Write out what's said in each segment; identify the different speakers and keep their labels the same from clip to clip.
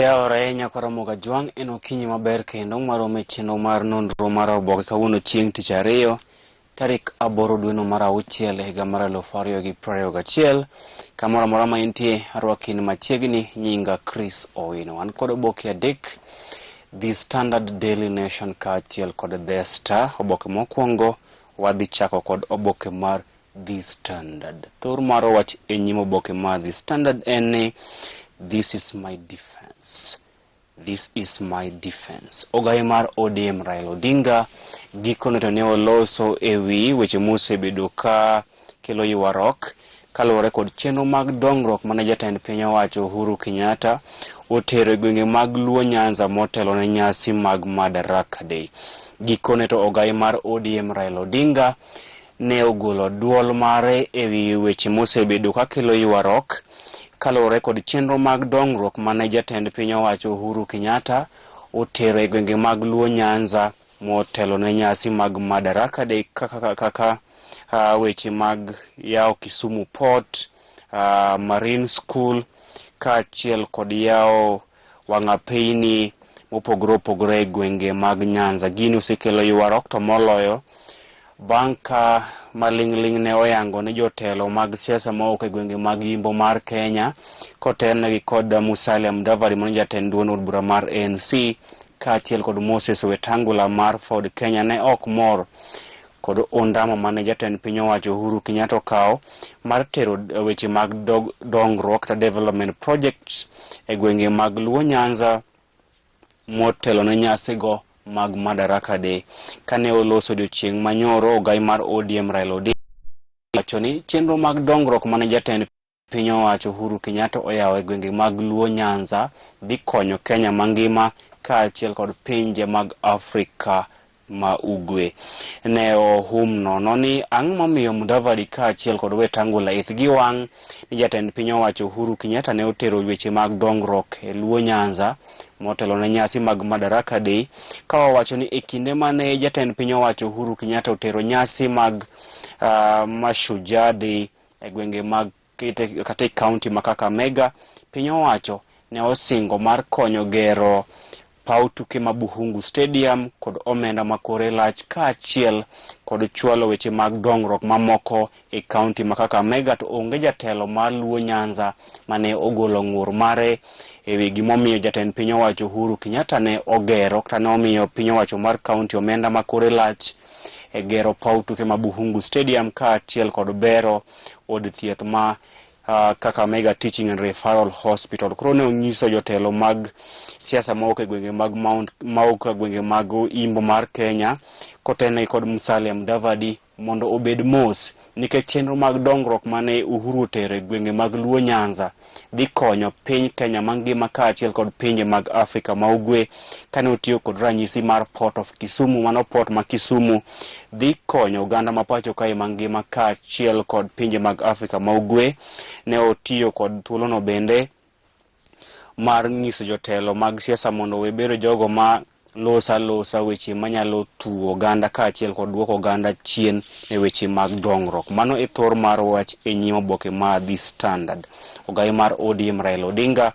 Speaker 1: Oyawore nyakwar Ramogi Ajwang' en okinyi maber kendo maromo e chenro mar nonro mar oboke kawuono chieng' tich ariyo tarik aboro dweno mar auchiel e higa mar 2021. Kamoro amora ma intie arwaki ni machiegni nyinga Chris Owino. An kod oboke adek The Standard, Daily Nation kaachiel kod The Star. Oboke mokwongo wadhi chako kod oboke mar The Standard. Thor mar wach e nyim oboke mar The Standard en ni this is my defense. This is my defense. Ogayi mar ODM Raila Odinga gikone to ne oloso e wi weche mosebedo ka kelo ywaruok kaluwore kod chenro mag dongruok mane jatend piny owacho Uhuru Kenyatta otero e gwenge mag Luo Nyanza motelo ne nyasi mag Madaraka Day. Gikone to ogayi mar ODM Raila Odinga ne ogolo duol mare e wi weche mosebedo kakelo ywaruok kaluwore kod chenro mag dongruok mane jatend piny owacho Uhuru Kenyatta otero e gwenge mag Luo Nyanza motelo ne nyasi mag Madaraka Day kaka, kaka weche mag yawo Kisumu Port, Marine School kaachiel kod yawo wang'apeyni mopogore opogore e gwenge mag Nyanza. Gini osekelo ywaruok to moloyo bang' ka maling'ling' ne oyango ni jotelo mag siasa mawuok e gwenge mag yimbo mar Kenya kotelnegi kod Musalia Mudavadi mano jatend duond od bura mar ANC kaachiel kod Moses Wetangula mar Ford Kenya ne ok mor kod ondamo mane jatend piny owacho Uhuru Kenyatta okawo mar tero weche mag dongruok kata development projects e gwenge mag Luo Nyanza motelo ne nyasigo mag Madaraka Day. Kane oloso odiochieng' manyoro, ogai mar ODM Raila Odinga wacho ni chenro mag dongruok mane jatend piny owacho Uhuru Kenyatta oyawo e gwenge mag Luo Nyanza dhi konyo Kenya mangima kaachiel kod pinje mag Afrika ma ugwe. Ne ohum nono ni ang'o momiyo Mudavadi kaachiel kod Wetangula ithgi wang' ni jatend piny owacho Uhuru Kenyatta ne otero weche mag dongruok e Luo Nyanza motelo ne nyasi mag Madaraka Day ka owacho ni e kinde mane jatend piny owacho Uhuru Kenyatta otero nyasi mag Mashujaa Day e gwenge mag kata e kaunti ma Kakamega, piny owacho ne osingo mar konyo gero paw tuke ma Buhungu Stadium kod omenda ma kore lach kaachiel kod chwalo weche mag dongruok mamoko e kaunti ma Kakamega to onge jatelo mar Luo Nyanza mane ogolo ng'ur mare e wi gimomiyo jatend piny owacho Uhuru Kenyatta ne ogero kata ne omiyo piny owacho mar kaunti omenda ma kore lach e gero paw tuke ma Buhungu Stadium kaachiel kod bero od thieth ma Kakamega Teaching and Referral Hospital. Koro ne onyiso jotelo mag siasa mawuok e gwenge mag Mount mawuok e gwenge mag Imbo mar Kenya kotelnegi kod Musalia Mudavadi mondo obed mos nikech chenro mag dongruok mane Uhuru otero e gwenge mag Luo Nyanza dhi konyo piny Kenya mangima kaachiel kod pinje mag Afrika ma ugwe kane otiyo kod ranyisi mar Port of Kisumu. Mano port ma Kisumu dhi konyo oganda ma pacho kae mangima kaachiel kod pinje mag Afrika ma ugwe. Ne otiyo kod thuolono bende mar nyiso jotelo mag siasa mondo owe bedo jogo ma losa losa weche manyalo thuo oganda kaachiel kod duoko oganda chien e weche mag dongruok. Mano e thor mar wach e nyim oboke mar The Standard. Ogai mar ODM Raila Odinga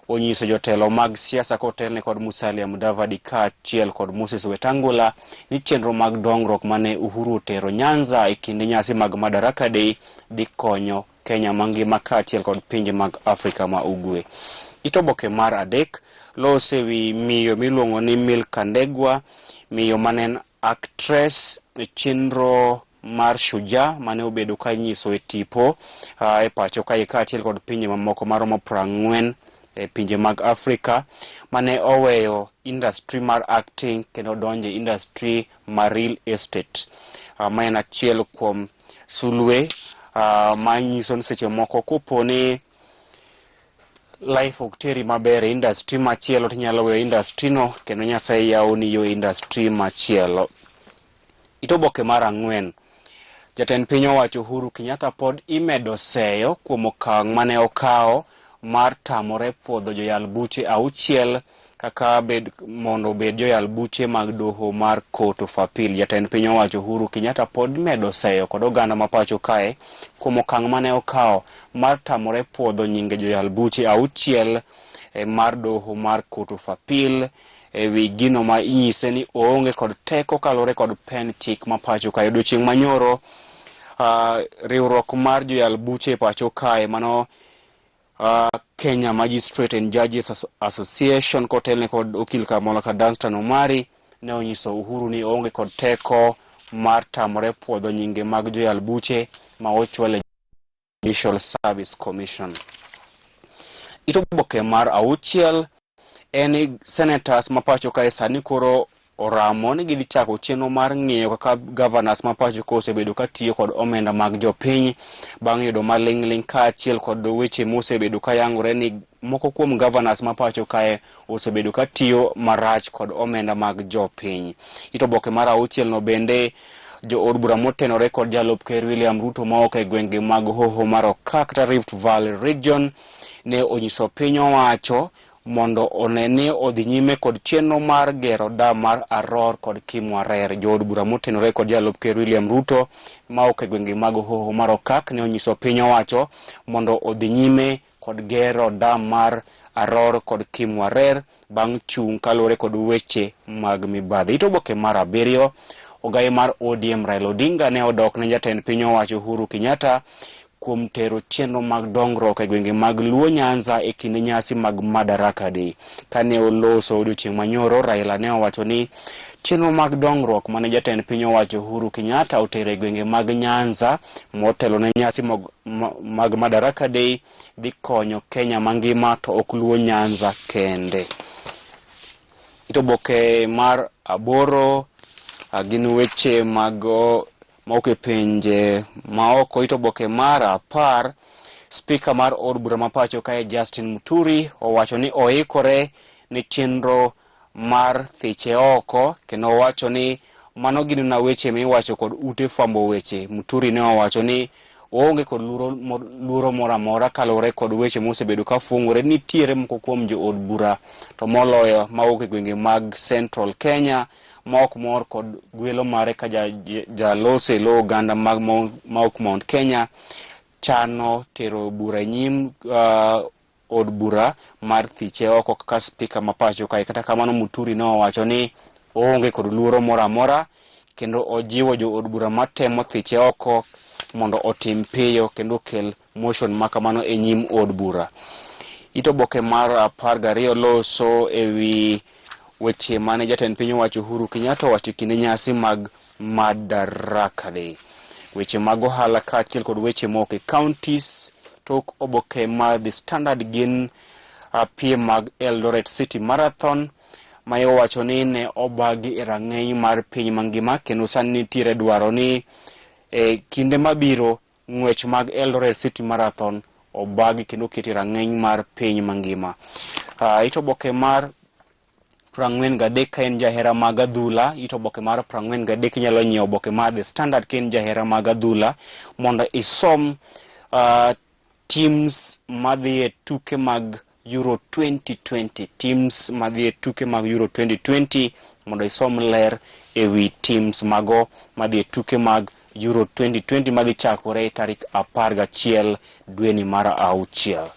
Speaker 1: onyiso jotelo mag siasa kotelne kod Musalia Mudavadi kaachiel kod Moses Wetangula ni chenro mag dongruok mane Uhuru otero Nyanza e kinde nyasi mag Madaraka Day dhi konyo Kenya mangima kaachiel kod pinje mag Afrika ma ugwe. It oboke mar adek lose wi miyo miluongo ni Milka Ndegwa, miyo mane en actress e chenro mar Shujaa mane obedo ka inyiso e tipo e pacho kae kaachiel kod pinje mamoko maromo 40 e pinje mag Afrika mane oweyo industry mar acting kendo donjo e industry mar real estate. Ma en achiel kuom sulwe ma nyiso ni seche moko kopo ni life ok teri maber e industry machielo to inyalo weyo industry no kendo Nyasaye yawoni yo e industry machielo. It oboke mar ang'wen. Jatend piny owacho Uhuru Kenyatta pod imedo seyo kuom okang' mane okawo mar tamore puodho joyal buche auchiel kaka bed mondo obed joyal buche mag doho mar Court of Appeal. Jatend piny owacho Uhuru Kenyatta pod medo seyo kod oganda ma pacho kae kuom okang' mane okawo mar tamore puodho nyinge joyal buche auchiel mar doho mar Court of Appeal e wi gino ma inyise ni oonge kod teko kaluwore kod pen chik ma pacho kae. Odiochieng' manyoro riwruok mar joyal buche e pacho kae mano Kenya Magistrate and Judges Association kotelne kod okil Kamola ka Danstan Omari ne onyiso Uhuru ni oonge kod teko mar tamore puodho nyinge mag joyal buche ma ochwal e Judicial Service Commission. It oboke mar auchiel en ni senators ma pacho kae sani koro oramo ni gidhi chako chenro mar ng'iyo kaka governors ma pacho ka osebedo ka tiyo kod omenda mag jopiny bang' yudo maling'ling' kaachiel kod weche mosebedo ka yangore ni moko kuom governors ma pacho kae osebedo ka tiyo marach kod omenda mag jopiny. It oboke mar auchiel no bende jood bura motenore kod jalup ker William Ruto maok e gwenge mag hoho mar Okak kata Rift Valley Region ne onyiso piny owacho mondo one ni odhi nyime kod chenro mar gero dam mar Aror kod Kimwarer. Jood bura motenore kod jalup ker William Ruto maok e gwenge mag hoho mar Okak ne onyiso piny owacho mondo odhi nyime kod gero dam mar Aror kod Kimwarer bang' chung' kaluwore kod weche mag mibadhi. It oboke mar abiriyo, ogaye mar ODM Raila Odinga ne odok ne jatend piny owacho Uhuru Kenyatta kuom tero chenro mag dongruok e gwenge mag Luo Nyanza e kinde nyasi mag Madaraka Day. Kane oloso odiochieng' manyoro, Raila ne owacho ni chenro mag dongruok mane jatend piny owacho Uhuru Kenyatta otero e gwenge mag Nyanza motelo ne nyasi mag Madaraka Day dhi konyo Kenya mangima to ok Luo Nyanza kende. It oboke mar aboro gin weche mag mawuok e pinje maoko. It oboke mar 10, spika mar od bura ma pacho kae Justin Muturi owacho ni oikore ne chenro mar thiche oko kendo owacho ni mano gin na weche miwacho kod ute fwambo weche. Muturi ne owacho ni oonge kod luoro moro amora kaluwore kod weche mosebedo ka fungore nitiere moko kuom jood bura to moloyo mawuok e gwenge mag Central Kenya ma ok mor kod gwelo mare ka jaloso e lo oganda mag mawuok Mount Kenya chano tero bura e nyim od bura mar thiche oko kaka spika ma pacho kae. Kata kamano Muturi ne owacho ni oonge kod luoro moro amora kendo ojiwo jo od bura matemo thiche oko mondo otim piyo kendo okel motion ma kamano e nyim od bura. It oboke mar 12 loso e wi weche mane jatend piny owacho Uhuru Kenyatta owacho e kinde nyasi mag Madaraka Day. Weche mag ohala kaachiel kod weche moko e counties tok oboke mar The Standard gin piem mag Eldoret City Marathon ma iwacho ni ne obagi e rang'iny mar piny mangima kendo sani nitiere dwaro ni e kinde mabiro ng'wech mag Eldoret City Marathon obagi kendo oketi e rang'iny mar piny mangima. It oboke mar 43 ka in jahera mag adhula, it oboke mar 43 inyalo nyiewo oboke mar The Standard ka in jahera mag adhula mondo isom teams madhi e tuke mag Euro 2020, teams madhi e tuke mag Euro 2020 mondo isom ler e wi teams mago madhi e tuke mag Euro 2020 madhi chakore e tarik 11 dweni mar auchiel.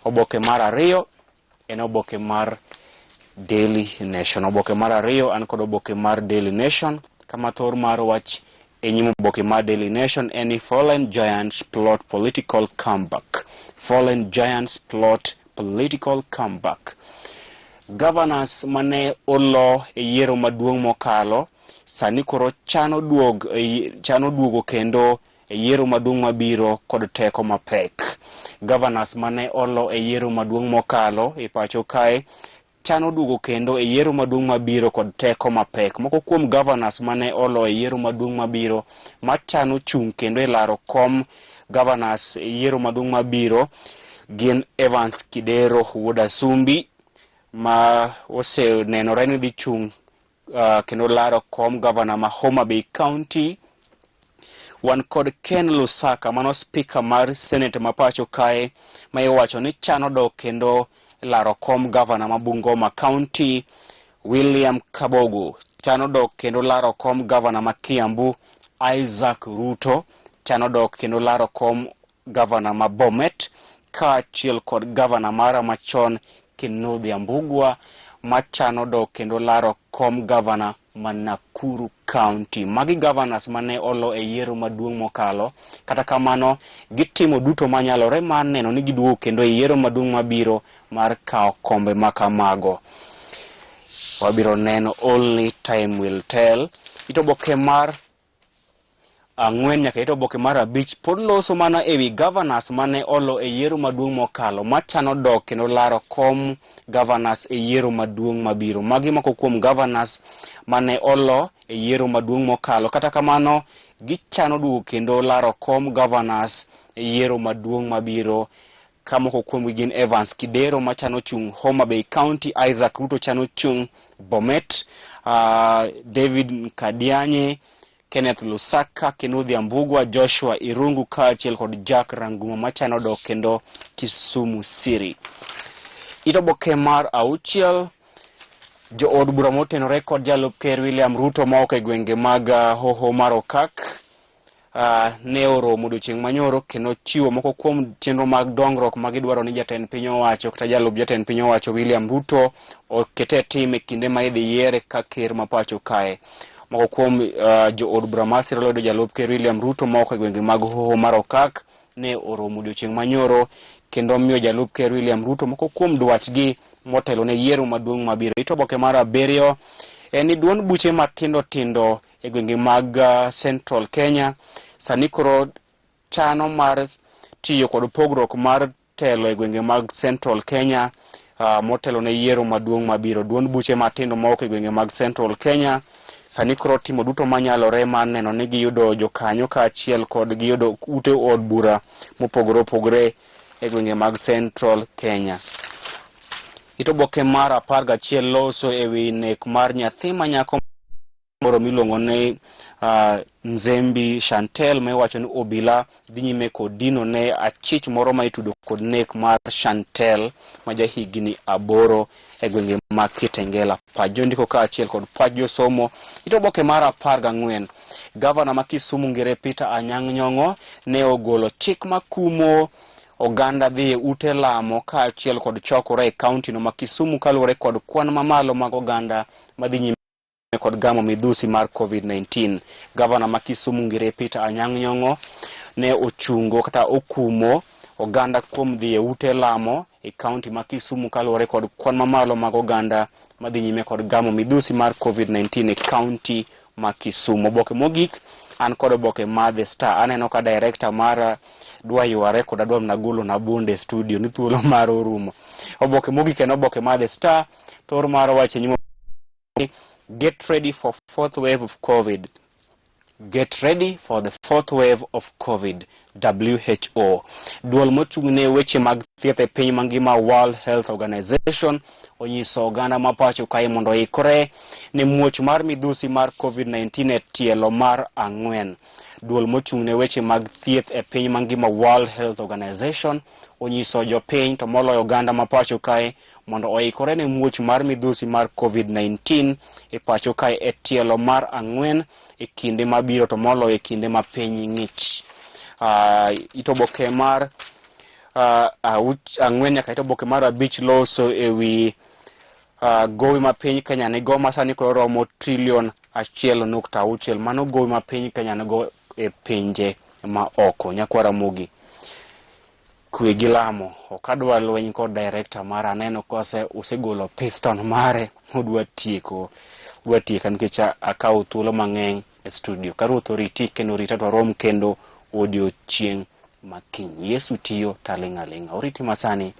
Speaker 1: Oboke mar 2 en oboke mar Daily Nation. Oboke mar 2 an kod oboke mar Daily Nation kama thor mar wach e nyim oboke mar Daily Nation en ni Fallen Giants plot political comeback. Fallen Giants plot political comeback. Governors mane olo e yiero maduong' mokalo sani koro chano duogo kendo e yiero maduong' mabiro kod teko mapek. Governors mane olo e yiero maduong' mokalo e pacho kae chano duogo kendo e yiero maduong' mabiro kod teko mapek. Moko kuom governors mane olo e yiero maduong' mabiro machano chung' kendo e laro kom governors e yiero maduong' mabiro gin Evans Kidero wuod Asumbi ma osenenore ni dhi chung' kendo laro kom governor ma Homa Bay County. Wan kod Ken Lusaka mano speaker mar Senate ma pacho kae ma iwacho ni chano dok kendo laro kom governor ma Bungoma County. William Kabogo chano dok kendo laro kom governor ma Kiambu. Isaac Ruto chano dok kendo laro kom governor ma Bomet kaachiel kod governor mara machon Kinuthia Mbugua machano dok kendo laro kom gavana ma Nakuru County. Magi governors mane olo e yiero maduong' mokalo. Kata kamano, gitimo duto manyalore mar neno ni giduogo kendo e yiero maduong' mabiro mar kawo kombe makamago. Wabiro neno, only time will tell. It oboke mar ang'wen nyaka it oboke mar abich pod loso mana ewi governors mane olo e yiero maduong' mokalo machano dok kendo laro kom governors e yiero maduong' mabiro. Magi moko kuom governors mane olo e yiero maduong' mokalo. Kata kamano, gichano duogo kendo laro kom governors e yiero maduong' mabiro ka moko kuomgi gin Evans Kidero machano chung' Homa Bay County, Isaac Ruto chano chung' Bomet, David Kadianye, Kenneth Lusaka, Kinuthia Mbugua, Joshua Irungu kaachiel kod Jack Ranguma machano dok kendo Kisumu City. It oboke mar auchiel jood bura motenore kod jalup ker William Ruto maok e gwenge mag hoho mar Okak ne oromo odiochieng' manyoro kendo chiwo moko kuom chenro mag dongruok ma gidwaro ni jatend piny owacho kata jalup jatend piny owacho William Ruto okete e tim e kinde ma idhi yiere ka ker ma pacho kae. Moko kuom jood bura masiro lwedo jalup ker William Ruto maok e gwenge mag hoho mar Okak ne oromo odiochieng' manyoro kendo miyo jalup ker William Ruto moko kuom dwachgi motelo ne yiero maduong' mabiro. It oboke mar abiriyo en ni duond buche matindo tindo e gwenge mag Central Kenya sani koro chano mar tiyo kod pogruok mar telo e gwenge mag Central Kenya motelo ne yiero maduong' mabiro. Duond buche matindo mawuok e gwenge mag Central Kenya sani koro timo duto manyalore mar neno ni giyudo jokanyo kaachiel kod giyudo ute od bura mopogore opogore e gwenge mag Central Kenya. It oboke mar 11 loso e wi nek mar nyathi ma nyako moro miluongo ni Nzembi Chantel ma iwacho ni obila dhi nyime kod dino ne achich moro ma itudo kod nek mar Chantel ma jahigni 8 e gwenge mag Kitengela. Pach jondiko kaachiel kod pach josomo. It oboke mar 14, gavana ma Kisumu Ngere Peter Anyang' Nyong'o ne ogolo chik makumo oganda dhi e ute lamo kaachiel kod chokore e kaunti no ma Kisumu kaluwore kod kwan mamalo mag oganda madhi nyime kod gamo midhusi mar COVID-19. Gavana ma Kisumu Ngire Peter Anyang' Nyong'o ne ochungo kata okumo oganda kuom dhi e ute lamo e kaunti ma Kisumu kaluwore kod kwan mamalo mag oganda madhi nyime kod gamo midhusi mar COVID-19 e kaunti ma Kisumu. Oboke mogik an kod oboke mar The Star. Aneno ka director mara dwa yware kod adwa mana golo na bunde e studio ni thuolo mar orumo. Oboke mogik en oboke mar The Star. Thor mar wacho nyimo get ready for fourth wave of COVID. Get ready for the fourth wave of COVID, WHO. Duol mochung' ne weche mag thieth e piny mangima World Health Organization onyiso oganda ma pacho kae mondo oikre ne muoch mar midhusi mar COVID-19 e tielo mar 4. Duol mochung' ne weche mag thieth e piny mangima World Health Organization onyiso jopiny to moloyo oganda ma pacho kae mondo oikore ne muoch mar midhusi mar COVID-19 e pacho kae e tielo mar 4 e kinde mabiro to moloyo e kinde ma piny ng'ich. It oboke mar 4 nyaka it oboke mar 5 loso e wi gowi ma piny Kenya nigo ma sani koro romo trilion 1.6. Mano gowi ma piny Kenya nigo e pinje ma oko. Nyakwar Ramogi, kwe gi lamo. Ok adwa lweny kod director mara, aneno ka osegolo piston mare odwa tieko, odwa tieka nikech akawo thuolo mang'eny e studio. Ka Ruoth oriti kendo orita to warom kendo odiochieng' ma kiny. Yesu tiyo taling' aling'a. Oriti masani.